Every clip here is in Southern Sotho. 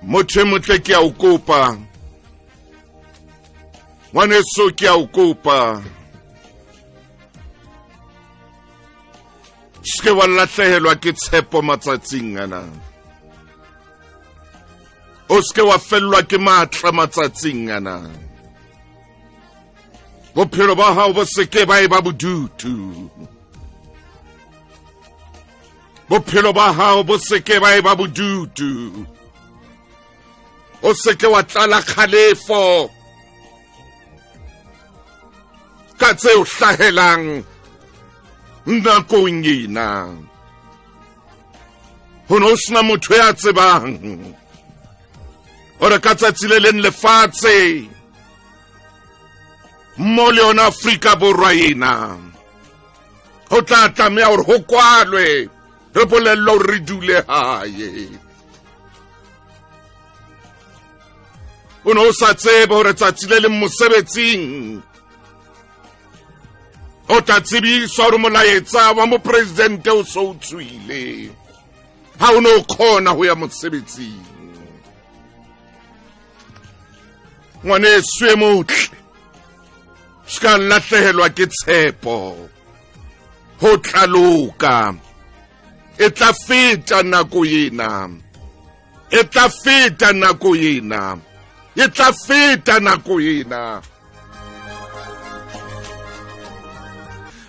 Motho e motle, ke a o kopa. Ngwaneso, ke a o kopa, se wa lahlehelwa ke tshepo matsatsing ana. O se ke wa fellwa ke matla matsatsing ana. Bophelo ba hao bo se ke ba e ba bodutu. Bophelo ba hao bo se ke ba e ba bodutu. O se ke wa tlala kgalefo ka tse o hlahelang nakong ena. Ho ne ho sena motho ya tsebang hore ka tsatsi le leng lefatshe mo le yona Afrika Borwa ena ho tla tlameha hore ho kwalwe, re bolellwa hore re dule hae. O ne o sa tsebe hore tsatsi le leng mosebetsing o tla tsebiswa hore molaetsa wa mopresidente o so o tswile, ha o ne o kgona ho ya mosebetsing. Ngwaneso e motle, se ka lahlehelwa ke tshepo. Ho tla loka, e tla feta nako ena, e tla feta nako ena, e tla feta nako ena.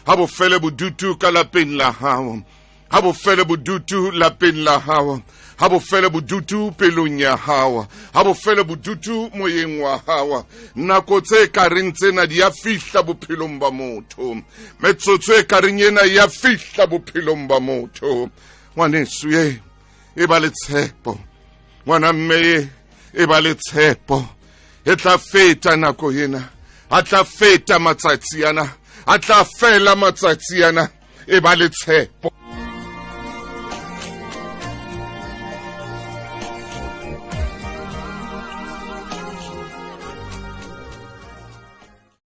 Ha bofele bodutu ka lapeng la hao, ha bofele bodutu lapeng la hao, ha bofele bodutu pelong ya hao, ha bofele bodutu moyeng wa hao. Nako tse kareng tsena di ya fihla bophelong ba motho, metsotso e kareng ena ya fihla bophelong ba motho. Ngwaneso ye, e ba le tshepo. Ngwana mme ye, e ba le tshepo. E tla feta nako ena, a tla feta matsatsi ana, a tla fela matsatsi ana. E ba le tshepo.